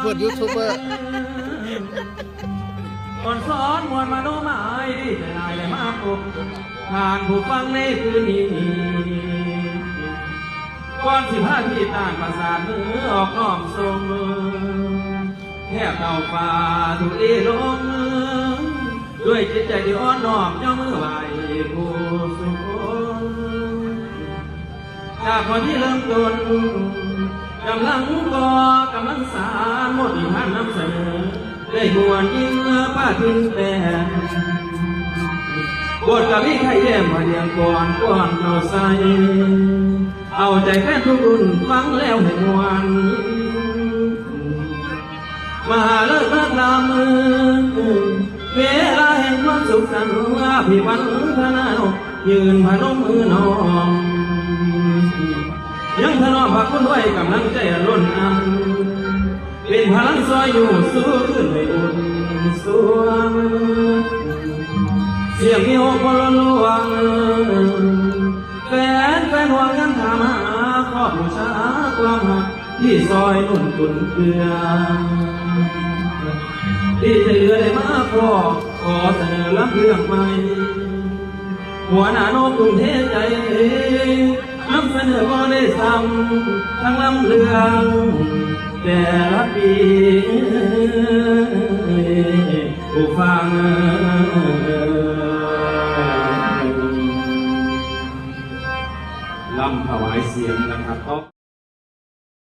ເພິ່ນຢູທູບເບີ ອອນຊອນມ່ວນມະໂນມາຍ ດີໃຈຫຼາຍໄດ້ມາພົບທ່ານຜູ້ຟັງໃນຄືນນີ້. ກ່ອນຊິພາທີ່ຕ່າງປະສານມືອອກນ້ອມສົ່ງ ແທບເຕົ້າຟ້າທຸເລລົງ ດ້ວຍຈິດໃຈທີ່ອ່ອນນ້ອມ ຍົກມືໄຫວ້ຜູ້ສຸຄົນ. ຈາກວັນທີ່ເລີ່ມຕົ້ນ ກຳລັງກໍ່ກຳລັງສານ ໝົດນິທານນຳສະເໜີ ໄດ້ມ່ວນຍິນປາທິນແປນ ບົດກະມີໄຂ່ແຍ້ມພະນຽງກ່ອນ ກ່ອນເຂົ້າໃສ່ ເອົາໃຈແຟນທຸກລຸ້ນຟັງແລ້ວໃຫ້ມ່ວນ. ມະຫາເລີກມາຕາມມື້ ເວລາແຫ່ງຄວາມສຸກສັນ ອະພິວັນທະນານົບ ຍື່ນພະນົມມືນ້ອມ ຍັງຖະໜອມພະຄຸນໄວ້ ກຳລັງໃຈອັນລົ້ນອັ່ງ ເປັນພະລັງຊ່ອຍຍູ້ ສູ້ຂຶ້ນໃຫ້ອຸ່ນຊ່ວງ ສຽງມີໂຮມພົນລວງ ແຟນແຟນຮ່ວມງານຖາມຫາ ຂໍບູຊາຄວາມຮັກ ທີ່ຊ່ອຍໜູນຕຸນເກືອ ທີ່ໃຈເຫຼືອໄດ້ມາພໍ້ ຂໍສະເໜີລຳເລື່ອງໃໝ່ ຫົວໜ້າໂນກຸງເທໃຈ ນຳສະເໜີບໍ່ໄດ້ຊ້ຳ ທັງລຳເລື່ອງແຕ່ລະປີ ຜູ້ຟັງ